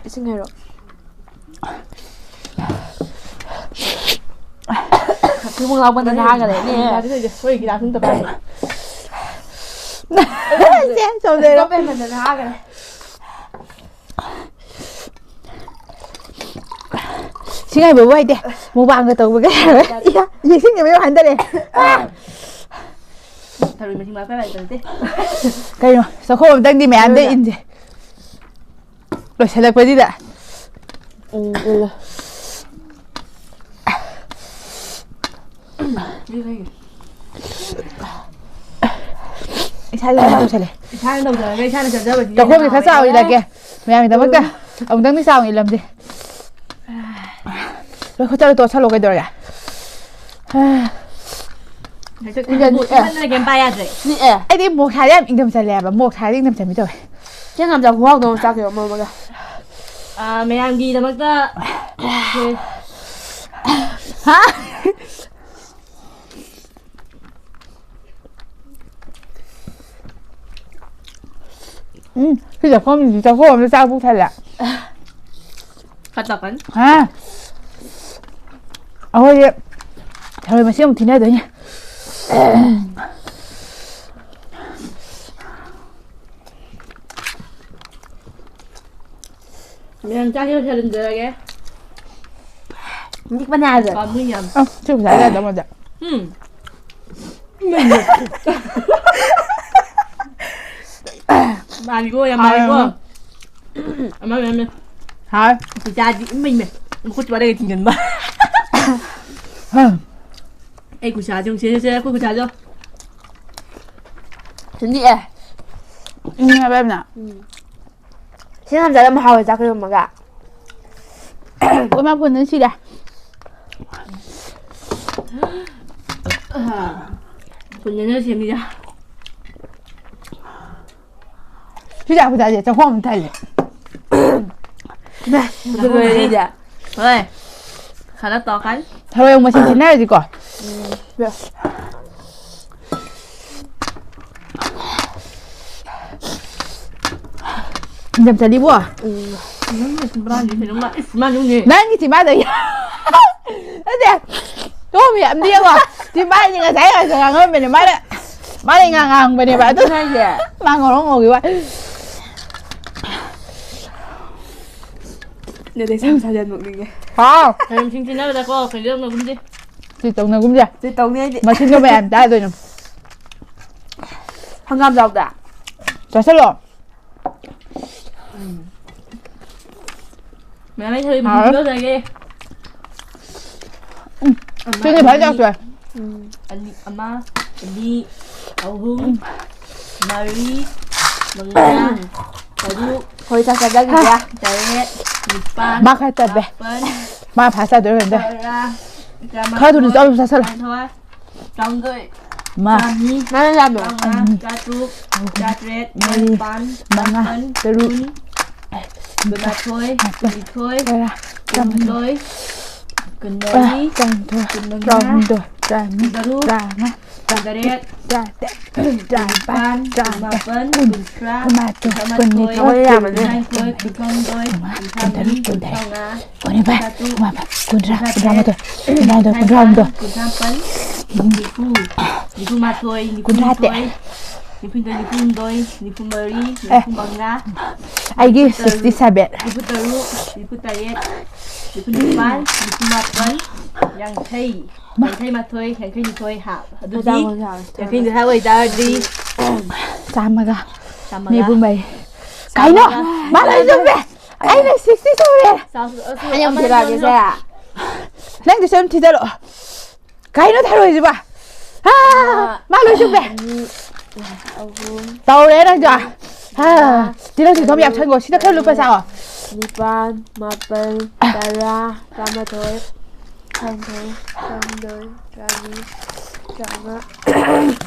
ꯏꯁꯤꯡ ꯍꯩꯔꯣ꯫ ꯊꯤꯕꯣꯡ ꯂꯥꯎꯕꯅ ꯅꯍꯥꯒ ꯂꯩꯅꯦ꯫ ꯌꯥꯗꯦ, ꯂꯩꯇꯦ꯫ ꯍꯣꯏ, ꯒꯤꯂꯥꯁ ꯑꯝꯇ ꯄꯥꯏ꯫ ꯆꯦ, ꯆꯧꯗꯣꯏꯔꯣ? ꯆꯣꯞꯄꯦ ꯃꯟꯗꯅ ꯍꯥꯒ꯭ꯔꯦ꯫ ꯁꯤꯡ ꯍꯩꯕꯕꯨ ꯍꯩꯇꯦ꯫ ꯃꯨꯛꯕꯥꯡꯒ ꯇꯧꯕꯒ ꯌꯥꯔꯣꯏ꯫ ꯏꯌꯥ, ꯌꯦꯡꯁꯤꯟꯅꯕ ꯌꯥꯝ ꯍꯟꯊꯔꯦ꯫ ꯊꯔꯣꯏ ꯃꯁꯤꯡ ꯃꯥꯄꯜ ꯂꯩꯇ꯭ꯔꯗꯤ꯫ ꯀꯩꯅꯣ? ꯆꯥꯛꯈꯣꯝ ꯑꯝꯇꯪꯗꯤ ꯃꯌꯥꯝꯗ ꯂꯣꯏꯔꯦ꯫ ꯏꯟꯁꯦ꯫ ꯂꯣꯏꯁꯤꯜꯂꯛꯄꯁꯤꯗ꯫ ꯎꯝ, ꯎꯝ꯫ ꯏꯁꯥꯁꯦ ꯀꯩꯅꯣ ꯇꯧꯁꯜꯂꯦ꯫ ꯏꯁꯥꯅ ꯇꯧꯖꯔꯒ ꯏꯁꯥꯅ ꯆꯥꯖꯕꯁꯤꯅ ꯆꯥꯛꯈꯣꯝꯁꯦ ꯈꯔ ꯍꯦꯟꯅ ꯆꯥꯎꯅ ꯍꯥꯎꯋꯦ꯫ ꯏꯜꯂꯛꯀꯦ꯫ ꯃꯌꯥꯝꯒꯤꯗꯃꯛꯇ꯫ ꯎꯝ꯫ ꯑꯃꯨꯛꯇꯪꯗꯤ ꯆꯥꯎꯅ ꯏꯜꯂꯝꯁꯦ꯫ ꯂꯣꯏ ꯈꯣꯠꯆꯜꯂ ꯇꯣꯠꯁꯜꯂꯣ ꯀꯩꯗꯧꯔꯒꯦ? ꯍꯟꯗꯛ ꯏꯪꯒꯟ ꯅꯤꯛꯑꯦ꯫ ꯏꯪꯃꯟꯗꯅ ꯀꯩꯝ ꯄꯥꯏ ꯌꯥꯗ꯭ꯔꯦ꯫ ꯅꯤꯛꯑꯦ꯫ ꯑꯩꯗꯤ ꯃꯣꯔꯣꯛ ꯁꯥꯔꯗꯤ ꯌꯥꯝ ꯏꯪꯊꯝ ꯆꯜꯂꯦ ꯍꯥꯏꯕ꯫ ꯃꯣꯔꯣꯛ ꯁꯥꯔꯗꯤ ꯏꯪꯊꯝ ꯆꯟꯕꯤ ꯇꯧꯋꯦ꯫ ꯆꯦꯡ ꯌꯥꯝ ꯆꯥꯎ ꯈꯨꯍꯥꯎꯗꯧꯅ ꯆꯥꯛ ꯀꯩꯅꯣ ꯃꯔꯨ ꯑꯃꯒ꯫ ꯑꯥ, ꯃꯌꯥꯝꯒꯤꯗꯃꯛꯇ ꯁꯦ꯫ ꯍꯥ? ꯎꯝ, ꯁꯤ ꯆꯥꯛꯈꯣꯝꯁꯤꯗꯤ ꯆꯥꯛꯈꯣꯝ ꯑꯃꯗ ꯆꯥꯛ ꯄꯨꯛ ꯊꯜꯂꯦ꯫ ꯈꯔ ꯇꯧꯔꯛꯀꯅꯤ꯫ ꯍꯥ? ꯑꯩꯈꯣꯏꯗꯤ ꯊꯔꯣꯏ ꯃꯁꯤꯡ ꯑꯃꯨꯛ ꯊꯤꯅꯗꯣꯏꯅꯦ꯫ ꯃꯌꯥꯝ ꯆꯥꯛꯁꯦ ꯂꯣꯏꯁꯤꯜꯂꯝꯖꯔꯒꯦ꯫ ꯅꯤꯛꯄꯅꯦ ꯍꯥꯏꯁꯦ꯫ ꯄꯥꯝꯃꯨꯏ ꯌꯥꯝ꯫ ꯑ, ꯁꯤ ꯄꯩꯁꯥ ꯀꯌꯥ ꯆꯪꯉꯝꯃꯣꯏꯗ? ꯎꯝ꯫ ꯃꯥꯜꯂꯤꯀꯣ, ꯌꯥꯝ ꯃꯥꯜꯂꯤꯀꯣ꯫ ꯍꯥꯎꯔꯝꯃꯣꯏ꯫ ꯑꯃ ꯂꯩꯔꯝꯃꯦ꯫ ꯍꯥꯎ꯫ ꯏꯆꯥꯗꯤ ꯏꯃꯩ ꯃꯩ꯫ ꯃꯈꯨꯠ ꯄꯥꯏꯔꯒ ꯊꯤꯡꯖꯤꯟꯕ꯫ ꯍꯝ꯫ ꯑꯩ ꯈꯨꯠꯁꯥꯁꯦ ꯌꯦꯡꯉꯨ, ꯁꯦ, ꯁꯦ, ꯁꯦ, ꯑꯩꯈꯣꯏ ꯈꯨꯠꯁꯥꯗꯣ꯫ ꯁꯤꯟꯗꯤꯑꯦ꯫ ꯏꯪꯉꯦ ꯍꯥꯏꯕ ꯌꯥꯝꯅ꯫ ꯎꯝ꯫ ꯁꯤ ꯉꯝꯖꯥꯗ ꯌꯥꯝ ꯍꯥꯎꯋꯦ ꯆꯥꯛꯀ ꯌꯣꯝꯃꯒ꯫ ꯄꯨꯟꯅ ꯁꯤꯔꯦ꯫ ꯄꯨꯟꯅꯅ ꯁꯦꯝꯃꯤꯔ꯫ ꯁꯤꯗ ꯑꯩꯈꯣꯏ ꯆꯥꯛꯈꯣꯝ ꯑꯃ ꯊꯜꯂꯦ꯫ ꯏꯃꯥ, ꯑꯗꯨ ꯂꯣꯏꯔꯦꯅꯦ꯫ ꯍꯣꯏ꯫ ꯈꯔ ꯇꯧꯔꯛꯀꯅꯤ꯫ ꯊꯔꯣꯏ ꯃꯁꯤꯡ ꯊꯤꯟꯅꯔꯁꯤꯀꯣ꯫ ꯎꯝ꯫ ꯏꯟꯊꯝ ꯆꯠꯂꯤꯕꯣ? ꯎꯝ꯫ ꯅꯪꯒꯤ ꯆꯤꯝꯕꯥꯜꯁꯦ ꯀꯩꯅꯣꯝꯃ, ꯏꯁ, ꯃꯥ ꯅꯨꯡꯅꯦ꯫ ꯅꯪꯒꯤ ꯆꯤꯝꯕꯥꯜꯗ ꯌꯥ-, ꯅꯠꯇꯦ꯫ ꯇꯣꯝ ꯌꯥꯝ ꯂꯦꯡꯉꯣ꯫ ꯆꯤꯝꯕꯥꯜꯗꯤ ꯉꯁꯥꯏ ꯉꯥꯡꯉꯝꯕꯅꯦ꯫ ꯃꯥꯅ, ꯃꯥꯅ ꯉꯥꯡ ꯉꯥꯡꯕꯅꯦꯕ꯫ ꯑꯗꯨ ꯍꯥꯏꯁꯦ꯫ ꯃꯥ ꯉꯧꯔꯣꯛ ꯉꯧꯈꯤꯕ ꯋꯥ꯫ ꯅꯠꯇꯦ, ꯁꯝ ꯁꯥꯖꯟ ꯅꯣꯛꯅꯤꯡꯉꯦ꯫ ꯍꯥꯎ꯫ ꯁꯤꯡ ꯊꯤꯟꯅꯕꯗꯀꯣ, ꯀꯩꯅꯣ ꯇꯧꯅꯒꯨꯝꯁꯦ꯫ ꯁꯤ ꯇꯧꯅꯒꯨꯝꯁꯦ꯫ ꯁꯤ ꯇꯧꯅꯤ ꯑꯩꯗꯤ꯫ ꯃꯁꯤꯡꯗꯣ ꯃꯌꯥꯝ ꯆꯥꯗꯣꯏꯅꯣ꯫ ꯍꯪꯒꯥꯝ ꯆꯥꯎꯗ꯫ ꯆꯥꯁꯤꯜꯂꯣ꯫ ꯎꯝ꯫ ꯃꯌꯥꯝ ꯂꯩꯊꯔꯦ, ꯍꯥꯎꯔꯦ꯫ ꯃꯍꯤꯗꯣ ꯉꯁꯥꯏꯒꯤ꯫ ꯎꯝ꯫ ꯑꯃ, ꯁꯤꯅ ꯐꯖꯅ ꯑꯅꯤ, ꯆꯥꯎꯊꯣꯛꯑꯦ꯫ ꯎꯝ꯫ ꯑꯅꯤ, ꯑꯃ, ꯑꯅꯤ, ꯑꯍꯨꯝ, ꯎꯝ꯫ ꯃꯔꯤ, ꯃꯉꯥ, ꯇꯔꯨꯛ, ꯍꯣꯏ, ꯆꯥꯛ ꯆꯥꯖꯈꯤꯒꯦ꯫ ꯇꯔꯦꯠ, ꯅꯤꯄꯥꯜ, ꯃꯥ ꯈꯔ ꯇꯞꯄꯦ꯫ ꯃꯥꯄꯜ, ꯃꯥ ꯐꯥꯁ ꯇꯥꯗꯣꯏꯔꯣ ꯈꯪꯗꯦ꯫ ꯇꯔꯥ, ꯈꯔ ꯊꯨꯅ ꯆꯥꯎ, ꯆꯥꯁꯜꯂꯣ꯫ ꯇꯔꯥꯃꯥꯊꯣꯏ, ꯇꯔꯥꯍꯨꯝꯗꯣꯏ, ꯃꯥ꯫ ꯆꯥꯝꯃꯔꯤ, ꯃꯥꯅ ꯌꯥꯝꯃꯦ꯫ ꯇꯔꯥꯃꯉꯥ, ꯇꯔꯥꯇꯔꯨꯛ, ꯇꯔꯥꯇꯔꯦꯠ, ꯃꯔꯤ, ꯇꯔꯥꯅꯤꯄꯥꯟ, ꯃꯉꯥ, ꯃꯥꯄꯟ, ꯇꯔꯨꯛ, ꯀꯨꯟ, ꯀꯨꯟꯃꯥꯊꯣꯏ, ꯃꯥꯄꯟ, ꯀꯨꯟꯅꯤꯊꯣꯏ, ꯇꯔꯥ, ꯇꯔꯥꯃꯥꯊꯣꯏ, ꯀꯨꯟꯍꯨꯝꯗꯣꯏ, ꯀꯨꯟꯃꯔꯤ, ꯇꯔꯥꯃꯥꯊꯣꯏ, ꯀꯨꯟꯃꯉꯥ, ꯇꯔꯥꯍꯨꯝꯗꯣꯏ, ꯇꯔꯥꯃꯔꯤ, ꯀꯨꯟꯇꯔꯨꯛ, ꯇꯔꯥꯃꯉꯥ, ꯀꯨꯟꯇꯔꯦꯠ, ꯇꯔꯥꯇꯔꯦꯠ, ꯇꯔꯥꯅꯤꯄꯥꯟ, ꯇꯔꯥꯃꯥꯄꯟ, ꯇꯔꯥꯃꯥꯄꯟ, ꯀꯨꯟ, ꯀꯨꯟꯊ꯭ꯔꯥ, ꯀꯨꯟꯃꯥꯊꯣꯏ, ꯀꯨꯟꯅꯤꯊꯣꯏ, ꯀꯨꯟꯅꯤꯊꯣꯏ, ꯌꯥꯝꯃꯅꯤ꯫ ꯇꯔꯥꯅꯤꯊꯣꯏ, ꯀꯨꯟꯍꯨꯝꯗꯣꯏ, ꯀꯨꯟꯃꯉꯥ, ꯀꯨꯟꯊ꯭ꯔꯥ, ꯀꯨꯟꯇꯔꯨꯛ, ꯀꯨꯟꯇꯔꯦꯠ, ꯀꯨꯟꯃꯉꯥ, ꯀꯨꯟꯅꯤꯄꯥꯟ, ꯀꯨꯟꯊ꯭ꯔꯥ, ꯀꯨꯟꯃꯥꯄꯟ, ꯀꯨꯟꯊ꯭ꯔꯥ, ꯀꯨꯟꯇꯔꯦꯠ, ꯀꯨꯟꯇꯔꯥꯃꯥꯊꯣꯏ, ꯀꯨꯟꯇꯔꯥꯃꯥꯊꯣꯏ, ꯀꯨꯟꯊ꯭ꯔꯥꯍꯨꯝꯗꯣꯏ, ꯀꯨꯟꯊ꯭ꯔꯥꯃꯔꯤ, ꯅꯤꯐꯨ, ꯅꯤꯐꯨꯃꯥꯊꯣꯏ, ꯀꯨꯟꯊ꯭ꯔꯥꯇꯔꯦꯠ, ꯅꯤꯐꯨꯅꯤꯊꯣꯏ, ꯅꯤꯐꯨꯅꯤꯊꯣꯏ, ꯅꯤꯐꯨꯍꯨꯝꯗꯣꯏ, ꯅꯤꯐꯨꯃꯔꯤ, ꯑꯦ꯫ ꯅꯤꯐꯨꯃꯉꯥ, ꯑꯩꯒꯤ ꯁꯤꯛꯁꯇꯤ ꯁꯚꯦꯟ꯫ ꯅꯤꯐꯨꯇꯔꯨꯛ, ꯅꯤꯐꯨꯇꯔꯦꯠ, ꯅꯤꯐꯨꯅꯤꯄꯥꯟ, ꯅꯤꯐꯨꯃꯥꯄꯟ, ꯌꯥꯡꯈꯩ, ꯃꯥ꯫ ꯌꯥꯡꯈꯩꯃꯥꯊꯣꯏ, ꯌꯥꯡꯈꯩꯅꯤꯊꯣꯏ ꯍꯥꯞ꯫ ꯑꯗꯨꯗꯤ ꯃꯆꯥ ꯃꯆꯥ ꯃꯆꯥ꯫ ꯌꯥꯡꯈꯩꯅꯤꯊꯣꯏ ꯑꯣꯏꯇꯥꯔꯗꯤ ꯆꯥꯝꯃꯒ ꯆꯥꯝꯃꯒ ꯅꯤꯐꯨ ꯃꯔꯤ꯫ ꯆꯥꯝꯃꯒ ꯀꯩꯅꯣ? ꯃꯥ ꯂꯣꯏ ꯆꯨꯝꯃꯦ꯫ ꯑꯩꯅ ꯁꯤꯛꯁꯇꯤ ꯁꯨꯔꯦ꯫ ꯆꯥꯝ-, ꯑ, ꯁꯨ-, ꯑꯩ ꯑꯃꯨꯛ ꯑꯃꯅ ꯊꯤꯔꯛꯑꯒꯦꯁꯦ꯫ ꯅꯪꯗꯤ ꯁꯨꯝ ꯊꯤꯖꯤꯜꯂꯣ꯫ ꯀꯩꯅꯣ ꯊꯥꯔꯣꯏꯁꯤꯕꯣ? ꯍꯥ, ꯑꯃ, ꯃꯥ ꯂꯣꯏ ꯆꯨꯝꯃꯦ꯫ ꯑꯅꯤ, ꯑꯍꯨꯝ, ꯇꯧꯔꯦ ꯅꯪꯁꯨ꯫ ꯍꯥ, ꯃꯉꯥ, ꯇꯤꯜꯍꯧ ꯆꯤꯡꯊꯣꯝ ꯌꯥꯝ ꯁꯟꯒꯣ꯫ ꯁꯤꯗ ꯈꯔ ꯂꯨꯞꯄ ꯆꯥꯑꯣ꯫ ꯅꯤꯄꯥꯟ, ꯃꯥꯄꯟ, ꯇꯔꯥ, ꯇꯔꯥꯃꯥꯊꯣꯏ, ꯇꯔꯥꯅꯤꯊꯣꯏ, ꯇꯔꯥꯍꯨꯝꯗꯣꯏ, ꯇꯔꯥꯃꯔꯤ, ꯇꯔꯥꯃꯉꯥ,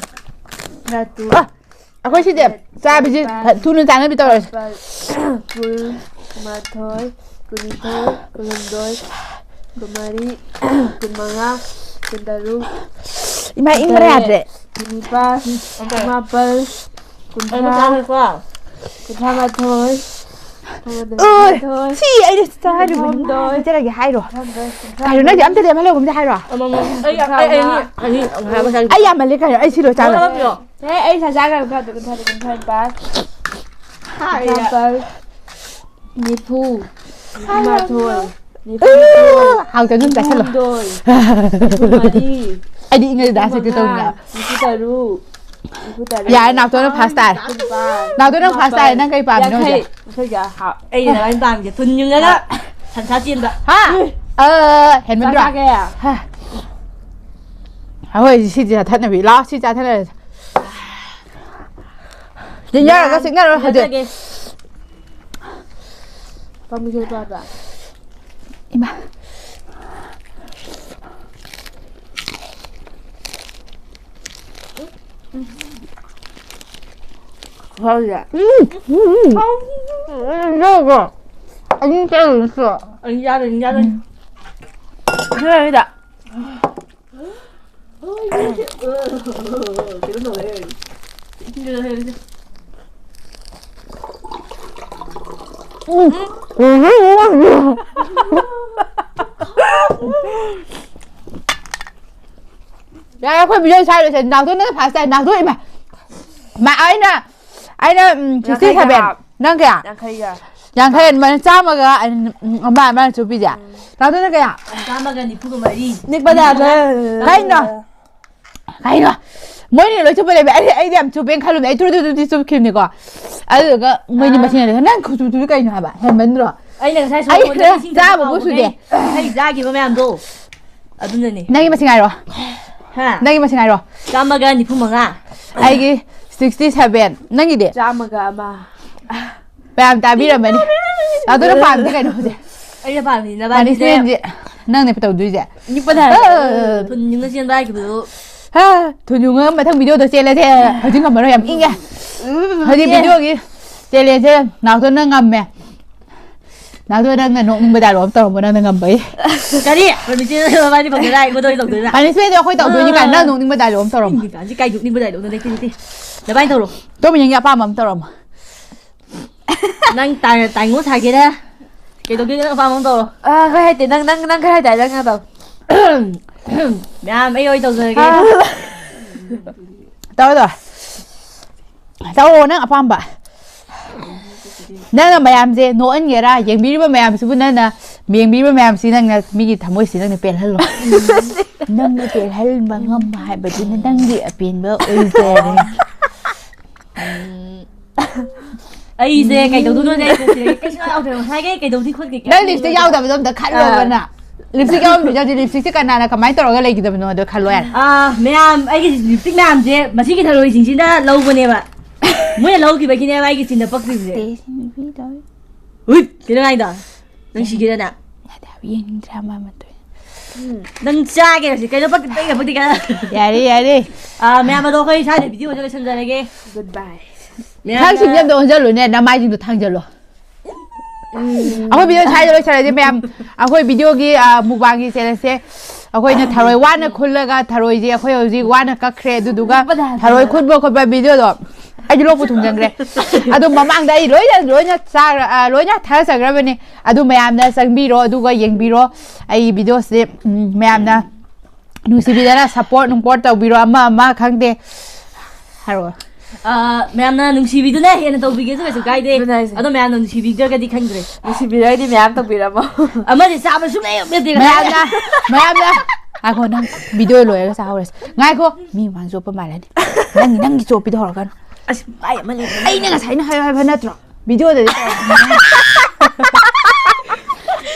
ꯇꯔꯥꯇꯔꯨꯛ, ꯑ, ꯑꯩꯈꯣꯏ ꯁꯤꯗꯤ ꯆꯥꯕꯤꯁꯤ ꯊꯨꯅ ꯆꯥꯅꯕꯤ ꯇꯧꯔꯁꯤ꯫ ꯀꯨꯟ, ꯀꯨꯟꯃꯥꯊꯣꯏ, ꯀꯨꯟꯅꯤꯊꯣꯏ, ꯀꯨꯟꯍꯨꯝꯗꯣꯏ, ꯀꯨꯟꯃꯔꯤ, ꯀꯨꯟꯃꯉꯥ, ꯀꯨꯟꯇꯔꯨꯛ, ꯏꯃꯥ, ꯏꯪꯕꯅ ꯌꯥꯗ꯭ꯔꯦ꯫ ꯀꯨꯟꯅꯤꯄꯥꯟ, ꯀꯨꯟꯃꯥꯄꯟ, ꯀꯨꯟꯊ꯭ꯔꯥ, ꯀꯨꯟꯊ꯭ꯔꯥꯃꯥꯊꯣꯏ, ꯑꯣꯏ, ꯀꯨꯟꯃꯥꯊꯣꯏ, ꯁꯤ ꯑꯩꯅ ꯆꯥꯔꯤꯕꯅꯤ꯫ ꯀꯨꯟꯊ꯭ꯔꯥꯍꯨꯝꯗꯣꯏ, ꯆꯥꯔꯒꯦ ꯍꯥꯏꯔꯣ? ꯀꯨꯟꯊ꯭ꯥ-, ꯀꯩꯅꯣ, ꯅꯪꯗꯤ ꯑꯝꯇ ꯂꯦꯝꯍꯜꯂꯣꯒꯨꯝꯁꯦ ꯍꯥꯏꯔꯣ? ꯑꯃꯃꯝ꯫ ꯑꯩ, ꯑꯩ, ꯑꯩ, ꯑꯩ, ꯑꯩ, ꯑꯩ ꯌꯥꯝꯃꯜꯂꯦ ꯀꯩꯅꯣ, ꯑꯩ ꯁꯤ ꯂꯣꯏ ꯆꯥꯔꯣꯏ꯫ ꯍꯦ, ꯑꯩ ꯏꯁꯥ ꯆꯥꯈ꯭ꯔꯦ, ꯀꯨꯟꯊ꯭ꯔꯥ ꯇꯔꯨꯛ, ꯀꯨꯟꯊ꯭ꯔꯥ ꯇꯔꯦꯠ, ꯀꯨꯟꯊ꯭ꯔꯥ ꯅꯤꯄꯥꯜ, ꯀꯨꯟꯊ꯭ꯔꯥ ꯃꯥꯄꯜ, ꯅꯤꯐꯨ, ꯅꯤꯐꯨ ꯃꯥꯊꯣꯏ, ꯅꯤꯐꯨ ꯅꯤꯊꯣꯏ, ꯍꯥꯎꯇ ꯑꯗꯨꯝ ꯆꯥꯁꯤꯜꯂꯣ꯫ ꯅꯤꯐꯨ ꯍꯨꯝꯗꯣꯏ, ꯅꯤꯐꯨ ꯃꯔꯤ, ꯑꯩꯗꯤ ꯏꯪꯉꯗꯤ ꯗꯥꯟꯁ ꯍꯦꯛꯇ ꯅꯤꯐꯨ ꯃꯉꯥ, ꯇꯧꯅꯤꯡꯉꯦ꯫ ꯅꯤꯐꯨ ꯇꯔꯨꯛ, ꯅꯤꯐꯨ ꯇꯔꯦꯠ, ꯅꯤꯐꯨ ꯅꯤꯄꯥꯜ, ꯅꯤꯐꯨ ꯃꯥꯄꯜ, ꯌꯥꯔꯦ, ꯅꯥꯎꯇꯣꯟ ꯅꯪ ꯐꯥꯔꯁ ꯇꯥꯔꯦ꯫ ꯅꯪ ꯀꯩ ꯄꯥꯝꯃꯤꯅꯣ ꯌꯥꯡꯈꯩ, ꯍꯧꯖꯤꯛ? ꯌꯥꯡꯈꯩ ꯀꯌꯥ ꯍꯥꯞ? ꯑꯩꯅ ꯂꯥꯏꯟ ꯄꯥꯝꯃꯤꯁꯦ ꯊꯨꯟ ꯌꯨꯡꯉꯒ ꯁꯟꯁꯥ ꯆꯦꯟꯕ꯫ ꯍꯥ? ꯑ, ꯍꯦꯟꯃꯟꯗ꯭ꯔꯣ? ꯆꯥ ꯆꯥꯒꯦ? ꯍꯥ꯫ ꯑꯩꯈꯣꯏ ꯁꯤꯗꯤ ꯆꯥꯊꯠꯅꯕꯤ꯫ ꯂꯥꯛꯑꯣ, ꯁꯤ ꯆꯥꯊꯠꯅꯔꯁꯤ꯫ ꯆꯤꯛꯅꯔꯒ ꯆꯤꯛꯅꯔꯣ ꯍꯧꯖꯤꯛ꯫ ꯆꯤꯛꯅꯒꯦ꯫ ꯄꯥꯝꯕꯤ ꯁꯣꯏ ꯄꯥꯕ꯫ ꯏꯃꯥ꯫ ꯐꯥꯎꯁꯦ꯫ ꯎꯝ, ꯎꯝ, ꯎꯝ꯫ ꯎꯝ, ꯌꯥꯎꯕ꯭ꯔꯣ? ꯑꯅꯤ ꯆꯥꯔꯨꯔꯁꯨ꯫ ꯑꯅꯤ ꯆꯥꯗꯣꯏꯅꯤ, ꯆꯥꯗꯣꯏꯅꯤ꯫ ꯎꯝ꯫ ꯁꯤ ꯂꯩꯔꯤꯗ꯫ ꯀꯩꯅꯣ ꯇꯧꯔꯦ꯫ ꯏꯁꯤꯡꯗꯨꯗ ꯍꯩꯔꯁꯦ꯫ ꯎꯝ꯫ ꯌꯥꯔꯦ, ꯑꯩꯈꯣꯏ video ꯁ꯭ꯋꯥꯏ ꯂꯣꯏꯁꯟ꯫ ꯅꯥꯎꯇꯣꯟꯅ first time, ꯅꯥꯎꯇꯣꯟ, ꯏꯃꯥ꯫ ꯃꯥ, ꯑꯩꯅ, ꯑꯩꯅ, ꯎꯝ, ꯌꯥꯡꯈꯩꯒ sixty seven꯫ ꯍꯥꯞ꯫ ꯅꯪ ꯀꯌꯥ? ꯌꯥꯡꯈꯩꯒ꯫ ꯌꯥꯡꯈꯩ, ꯑꯃꯅ ꯆꯥꯝꯃꯒ, ꯑꯝ, ꯑꯃ, ꯑꯃꯅ ꯆꯨꯞꯄꯤꯁꯦ꯫ ꯎꯝ꯫ ꯅꯥꯎꯇꯣꯟꯅ ꯀꯌꯥ? ꯆꯥꯝꯃꯒ ꯅꯤꯐꯨꯒ ꯃꯔꯤ꯫ ꯅꯤꯛꯄ ꯌꯥꯗ꯭ꯔꯦ꯫ ꯀꯩꯅꯣ? ꯀꯩꯅꯣ? ꯃꯣꯏꯅ ꯂꯣꯏ ꯆꯨꯞꯄ ꯂꯩꯕ꯫ ꯑꯩ, ꯑꯩꯗꯤ ꯌꯥꯝ ꯆꯨꯞꯄꯦꯅ ꯈꯜꯂꯨꯕꯅꯦ꯫ ꯑꯩ ꯇꯨꯔꯨ ꯇꯨꯔꯨ ꯇꯨꯔꯨ ꯆꯨꯞꯈꯤꯕꯅꯦꯀꯣ꯫ ꯑꯗꯨꯗꯨꯒ ꯃꯣꯏꯅꯤ ꯑꯥ꯫ ꯃꯁꯤꯡ ꯍꯥꯏꯔꯦ, "ꯅꯪ ꯈꯨꯆꯨꯞꯇꯨꯗꯤ ꯀꯩꯅꯣ?" ꯍꯥꯏꯕ꯫ ꯍꯦꯟꯃꯟꯗ꯭ꯔꯣ? ꯑꯩꯅ ꯉꯁꯥꯏ ꯑꯩ ꯁꯣꯝꯗ ꯈꯔ ꯏꯁꯤꯡ ꯊꯛꯄ ꯆꯥꯕꯕꯨ ꯀꯥꯎꯕꯈꯩ ꯁꯨꯗꯦ꯫ ꯍꯩ ꯆꯥꯈꯤꯕ ꯃꯌꯥꯝꯗꯣ꯫ ꯑꯗꯨꯅꯅꯦ꯫ ꯅꯪꯒꯤ ꯃꯁꯤꯡ ꯍꯥꯏꯔꯣ꯫ ꯍꯥ? ꯅꯪꯒꯤ ꯃꯁꯤꯡ ꯍꯥꯏꯔꯣ꯫ ꯆꯥꯝꯃꯒ ꯅꯤꯐꯨ ꯃꯉꯥ꯫ ꯑꯩꯒꯤ sixty seven꯫ ꯅꯪꯒꯤꯗꯤ? ꯆꯥꯝꯃꯒ ꯑꯃ꯫ ꯃꯌꯥꯝ ꯇꯥꯕꯤꯔꯝꯃꯅꯤ꯫ ꯑꯗꯨꯅ ꯄꯥꯝꯗꯤ ꯀꯩꯅꯣ ꯍꯧꯖꯤꯛ? ꯑꯩꯅ ꯄꯥꯝꯃꯤ ꯅꯕꯥꯅꯤꯁꯦ꯫ Punishment ꯁꯦ ꯅꯪꯅꯦ ꯇꯧꯗꯣꯏꯁꯦ꯫ ꯅꯤꯛꯄꯗ ꯍꯥꯏꯔꯣ꯫ ꯑ꯫ ꯊꯨꯟ ꯌꯨꯡꯅ ꯆꯦꯟꯕ ꯍꯥꯏꯈꯤꯕꯗꯨ꯫ ꯍꯥ, ꯊꯨꯟ ꯌꯨꯡꯉ ꯃꯊꯪ video ꯗ ꯆꯦꯜꯂꯁꯦ꯫ ꯍꯧꯖꯤꯛ ꯉꯝꯃꯔꯣꯏ, ꯌꯥꯝ ꯏꯪꯉꯦ꯫ ꯎꯝ, ꯍꯧꯖꯤꯛ ꯏꯪꯉꯦ꯫ Video ꯒꯤ challenge ꯁꯦ ꯅꯥꯎꯇꯣꯟꯅ ꯉꯝꯃꯦ꯫ ꯅꯥꯎꯇꯣꯟ, ꯅꯪꯅ ꯅꯣꯛꯅꯤꯡꯕ dialogue ꯑꯃ ꯇꯧꯔꯝꯃꯣ, ꯅꯪꯅ ꯉꯝꯕꯒꯤ꯫ ꯀꯔꯤ? ꯄꯔꯃꯤꯇꯥ ꯅꯕꯥꯅꯤ ꯐꯪꯗ ꯂꯥꯏ ꯃꯗꯣꯏ ꯇꯧꯗꯣꯏꯅ? Punishment ꯗꯣ ꯑꯩꯈꯣꯏ ꯇꯧꯗꯣꯏꯅꯤ ꯀꯥꯏꯅ, ꯅꯪ ꯅꯣꯛꯅꯤꯡꯕ dialogue ꯑꯃ ꯇꯧꯔꯝꯃꯣ꯫ ꯏꯪꯉꯤꯀꯥꯟꯁꯤ ꯀꯥꯏ ꯅꯣꯛꯅꯤꯡꯕ dialogue ꯅꯣ? ꯂꯩꯇꯦ, ꯂꯩꯇꯦ꯫ ꯅꯕꯥꯅꯤ ꯇꯧꯔꯣ꯫ ꯇꯣꯝ ꯌꯦꯡꯒꯤ ꯑꯄꯥꯝꯕ ꯑꯃ ꯇꯧꯔꯝꯃꯣ꯫ ꯅꯪ ꯇꯥꯏ-, ꯇꯥꯏꯉꯣ ꯁꯥꯒꯦꯔꯥ? ꯀꯩꯗꯧꯒꯦ ꯅꯪ ꯑꯄꯥꯝꯕ ꯑꯃ ꯇꯧꯔꯣ꯫ ꯑ, ꯈꯔ ꯍꯩꯇꯦ꯫ ꯅꯪ, ꯅꯪ, ꯅꯪ ꯈꯔ ꯍꯩꯇꯥꯏ, ꯅꯪ ꯈꯔ ꯇꯧ꯫ ꯃꯌꯥꯝ, ꯑꯩ ꯑꯣꯏ ꯇꯧꯖꯔꯒꯦ꯫ ꯑ꯫ ꯇꯧꯔꯣ, ꯇꯧꯔꯣ꯫ ꯇꯧꯔꯣ, ꯅꯪ ꯑꯄꯥꯝꯕ꯫ ꯅꯪꯅ ꯃꯌꯥꯝꯁꯦ ꯅꯣꯛꯍꯟꯒꯦꯔꯥ? ꯌꯦꯡꯕꯤꯔꯤꯕ ꯃꯌꯥꯝꯁꯤꯕꯨ ꯅꯪꯅ, ꯌꯦꯡꯕꯤꯔꯤꯕ ꯃꯌꯥꯝꯁꯤ ꯅꯪꯅ ꯃꯤꯒꯤ ꯊꯃꯣꯏꯁꯤ ꯅꯪꯅ ꯄꯦꯜꯍꯜꯂꯣ꯫ ꯅꯪꯅ ꯄꯦꯜꯍꯟꯕ ꯉꯝꯕ ꯍꯥꯏꯕꯗꯨꯅ ꯅꯪꯒꯤ ꯑꯄꯦꯟꯕ ꯑꯣꯏꯖꯔꯦ꯫ ꯎꯝ꯫ ꯑꯩꯁꯦ ꯀꯩꯗꯧꯗꯣꯏꯅꯣꯅꯦ? ꯑꯩ ꯀꯣꯛꯁꯤꯗ ꯀꯩꯁꯨ ꯌꯥꯎꯗ꯭ꯔꯦ꯫ ꯉꯁꯥꯏꯒꯩ ꯀꯩꯗꯧꯅꯤ ꯈꯣꯠꯀꯦ ꯀꯩꯝ ꯅꯪ lipstick ꯈꯪꯗꯦ꯫ ꯌꯥꯎꯗꯕꯗꯣ ꯑꯝꯇ ꯈꯜꯂꯣꯕ ꯑꯥ꯫ ꯅꯪ꯫ Lipstick ꯌꯥꯎꯔꯝꯗ꯭ꯔꯤꯁꯦ ꯍꯧꯖꯤꯛ lipstick ꯁꯦ ꯀꯅꯥꯅ ꯀꯃꯥꯏꯅ ꯇꯧꯔꯒ ꯂꯩꯈꯤꯗꯕꯅꯣꯗꯣ ꯈꯜꯂꯣ ꯌꯥꯔꯦ꯫ ꯑꯥ, ꯃꯌꯥꯝ, ꯑꯩꯒꯤ lipstick ꯃꯌꯥꯝꯁꯦ ꯃꯁꯤꯒꯤ ꯊꯔꯣꯏꯁꯤꯡꯁꯤꯅ ꯂꯧꯕꯅꯦꯕ꯫ ꯃꯣꯏꯅ ꯂꯧꯈꯤꯕꯒꯤꯅꯦꯕ ꯑꯩꯒꯤ ꯆꯤꯟꯗ ꯄꯛꯇ꯭ꯔꯤꯕꯁꯦ꯫ ꯁꯦ, ꯁꯤ ꯅꯨꯄꯤꯗꯣ꯫ ꯍꯨꯏꯠ! ꯀꯩꯅꯣ ꯍꯥꯏꯗꯣ? ꯅꯪ ꯁꯤꯒꯦꯔꯅ? ꯌꯥꯗꯦ ꯍꯥꯏꯕ, ꯌꯦꯡꯅꯤꯡꯗ꯭ꯔꯦ ꯍꯥꯏꯕ ꯃꯥ ꯃꯇꯨꯡ꯫ ꯎꯝ, ꯅꯪ ꯆꯥꯒꯦꯔ ꯁꯤ? ꯀꯩꯅꯣ ꯄꯛꯇꯤ ꯄꯛꯏꯔ ꯄꯛꯇꯤ ꯀꯥꯏꯅ? ꯌꯥꯔꯦ, ꯌꯥꯔꯦ꯫ ꯑꯥ, ꯃꯌꯥꯝ ꯑꯗꯣ ꯑꯩꯈꯣꯏ ꯁ꯭ꯋꯥꯏꯗ video ꯁꯦ ꯂꯣꯏꯁꯟꯖꯔꯒꯦ꯫ Goodbye꯫ ꯊꯥꯡꯁꯤꯡꯁꯦ ꯑꯝꯇ ꯑꯣꯟꯁꯤꯜꯂꯨꯅꯦ, ꯅꯃꯥꯏꯁꯤꯡꯗꯣ ꯊꯥꯡꯖꯜꯂꯣ꯫ ꯑꯩꯈꯣꯏ ꯚꯤꯗꯤꯑꯣ ꯁ꯭ꯋꯥꯏꯗ ꯂꯣꯏꯁꯤꯜꯂꯁꯦ ꯃꯌꯥꯝ꯫ ꯑꯩꯈꯣꯏ ꯚꯤꯗꯤꯑꯣꯒꯤ ꯃꯨꯛꯕꯥꯡꯒꯤ ꯆꯦꯂꯦꯟꯖꯁꯦ ꯑꯩꯈꯣꯏꯅ ꯊꯔꯣꯏ ꯋꯥꯅ ꯈꯨꯜꯂꯒ, ꯊꯔꯣꯏꯁꯦ ꯑꯩꯈꯣꯏ ꯍꯧꯖꯤꯛ ꯋꯥꯅ ꯀꯛꯈ꯭ꯔꯦ, ꯑꯗꯨꯗꯨꯒ ꯊꯔꯣꯏ ꯈꯨꯟꯕ ꯈꯣꯠꯄ ꯚꯤꯗꯤꯑꯣꯗꯣ ꯑꯩꯗꯤ ꯂꯣꯛꯄꯨ ꯊꯨꯡꯖꯟꯈ꯭ꯔꯦ꯫ ꯑꯗꯨ ꯃꯃꯥꯡꯗ ꯑꯩ ꯂꯣꯏꯅ ꯂꯣꯏꯅ ꯆꯥꯈ꯭ꯔ-, ꯑ, ꯂꯣꯏꯅ ꯊꯥꯒꯠꯆꯈ꯭ꯔꯕꯅꯦ꯫ ꯑꯗꯨ ꯃꯌꯥꯝꯅ ꯆꯪꯕꯤꯔꯣ, ꯑꯗꯨꯒ ꯌꯦꯡꯕꯤꯔꯣ ꯑꯩ ꯚꯤꯗꯤꯑꯣꯁꯦ꯫ ꯎꯝ, ꯃꯌꯥꯝꯅ ꯅꯨꯡꯁꯤꯕꯤꯗꯅ ꯁꯞꯄꯣꯔꯠ ꯅꯨꯡꯄꯣꯔꯠ ꯇꯧꯕꯤꯔꯣ, ꯑꯃ ꯑꯃ ꯈꯪꯗꯦ꯫ ꯍꯥꯏꯔꯛꯑꯣ꯫ ꯑ, ꯃꯌꯥꯝꯅ ꯅꯨꯡꯁꯤꯕꯤꯗꯨꯅ ꯍꯦꯟꯅ ꯇꯧꯕꯤꯒꯦꯁꯨ ꯀꯩꯁꯨ ꯀꯥꯏꯗꯦ꯫ ꯑꯗꯨꯅ ꯍꯥꯏꯁꯦ꯫ ꯑꯗꯣ ꯃꯌꯥꯝꯅ ꯅꯨꯡꯁꯤꯕꯤꯗ꯭ꯔꯒꯗꯤ ꯈꯪꯗ꯭ꯔꯦ꯫ ꯅꯨꯡꯁꯤꯕꯤꯔꯒꯗꯤ ꯃꯌꯥꯝ ꯇꯧꯕꯤꯔꯝꯃꯣ꯫ ꯑꯃꯗꯤ ꯆꯥꯕ ꯁꯨꯡꯂꯩ ꯂꯩꯇꯦ꯫ ꯃꯌꯥꯝꯅ, ꯃꯌꯥꯝꯅ, ꯉꯥꯏꯈꯣ, ꯅꯪ ꯚꯤꯗꯤꯑꯣ ꯂꯣꯏꯔꯒ ꯆꯥꯍꯧꯔꯁꯤ꯫ ꯉꯥꯏꯈꯣ, ꯃꯤ ꯃꯃꯥꯡ ꯆꯣꯞꯄ ꯃꯥꯜꯂꯅꯤ꯫ ꯅꯪꯒꯤ, ꯅꯪꯒꯤ ꯆꯣꯞꯄꯤꯗꯣ ꯍꯧꯔꯛꯀꯅꯨ꯫ ꯑꯁ, ꯃꯥꯏ ꯑꯃ ꯂꯩꯕꯅꯦ꯫ ꯑꯩꯅ ꯉꯁꯥꯏꯅ ꯍꯥꯏꯌꯣ ꯍꯥꯏꯕ ꯅꯠꯇ꯭ꯔꯣ? ꯚꯤꯗꯤꯑꯣꯗꯗꯤ ꯇꯧꯔꯛꯀꯅꯨ꯫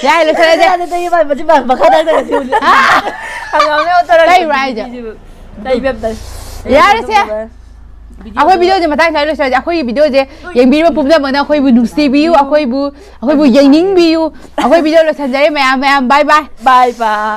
ꯌꯥꯔꯦ, ꯂꯣꯏꯁꯤꯜꯂꯁꯦ꯫ ꯌꯥꯔꯦ, ꯇꯩ, ꯃꯥꯏ ꯃꯆꯤꯟ ꯃꯥꯏ ꯃꯈꯥ ꯇꯥꯡ ꯇꯥꯡ ꯁꯤꯕꯨꯗꯤ꯫ ꯍꯪꯉꯝꯅꯦ, ꯑꯣꯟꯊꯣꯔꯛꯀꯦ꯫ ꯇꯩꯕ꯭ꯔꯥ ꯍꯥꯏꯁꯦ? ꯇꯩ, ꯏꯕꯦꯝ, ꯇꯩ꯫ ꯌꯥꯔꯦꯁꯦ꯫ ꯑꯩꯈꯣꯏ ꯚꯤꯗꯤꯑꯣꯁꯦ ꯃꯇꯥꯡ ꯁ꯭ꯋꯥꯏꯗ ꯂꯣꯏꯁꯤꯜꯂꯁꯦ꯫ ꯑꯩꯈꯣꯏꯒꯤ ꯚꯤꯗꯤꯑꯣꯁꯦ ꯌꯦꯡꯕꯤꯔꯤꯕ ꯄꯨꯝꯅꯃꯛꯅ ꯑꯩꯈꯣꯏꯕꯨ ꯅꯨꯡꯁꯤꯕꯤꯌꯨ, ꯑꯩꯈꯣꯏꯕꯨ, ꯑꯩꯈꯣꯏꯕꯨ ꯌꯦꯡꯅꯤꯡꯕꯤꯌꯨ꯫ ꯑꯩꯈꯣꯏ ꯚꯤꯗꯤꯑꯣ ꯂꯣꯏꯁꯤꯟꯖꯔꯦ ꯃꯌꯥꯝ, ꯃꯌꯥꯝ꯫ ꯕꯥꯏ ꯕꯥꯏ꯫ ꯕꯥꯏ ꯕꯥꯏ꯫